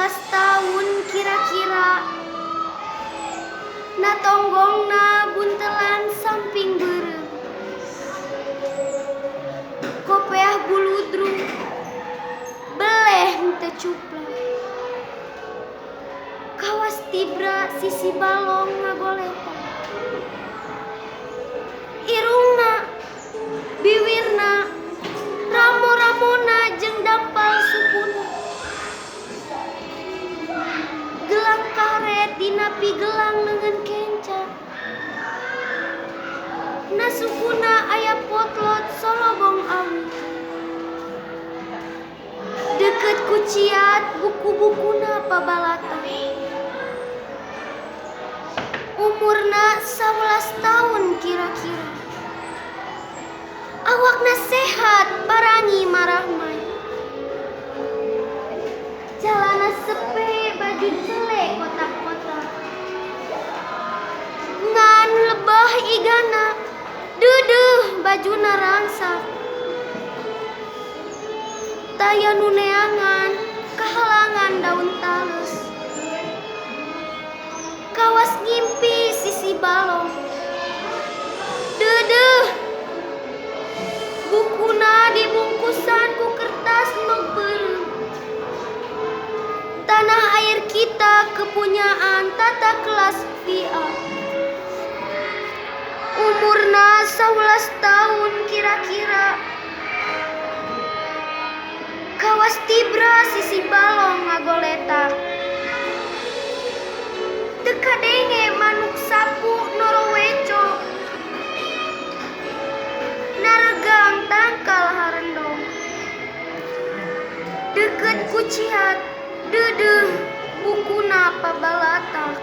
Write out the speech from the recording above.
11 tahun kira-kira. Na tonggongna buntelan samping beureum. Kopeah buludrug beleh henteu cuplak. Kawas tibra sisi balong ngagoletak. Irungna, biwirna, ramo-ramona jeung dampal sukuna. Gelang karet dina pigelang leungeun kenca. Na sukuna aya potlot solobong awi. Deukeut ku ciat buku-bukuna pabalata. Umurna 11 tahun kira-kira. Awakna sehat parangi marahmai. Calana sepe baju cele kotak-kotak. Ngan lebah igana deudeuh bajuna rangsak. Taya nu neangan kahalangan daun tales. Kawas ngimpi sisi balong. Deudeuh bukuna dibungkusan ku kertas nog beureum. Tanah air kita kepunyaan tata kelas VA. Umurna 11 tahun kira-kira. Kawas tibra sisi balong ngagoletak. Teu kadenge manuk sapu noroweco. Naregang tangkal harendong. Deukeut ku ciat deudeuh bukuna pabalatak.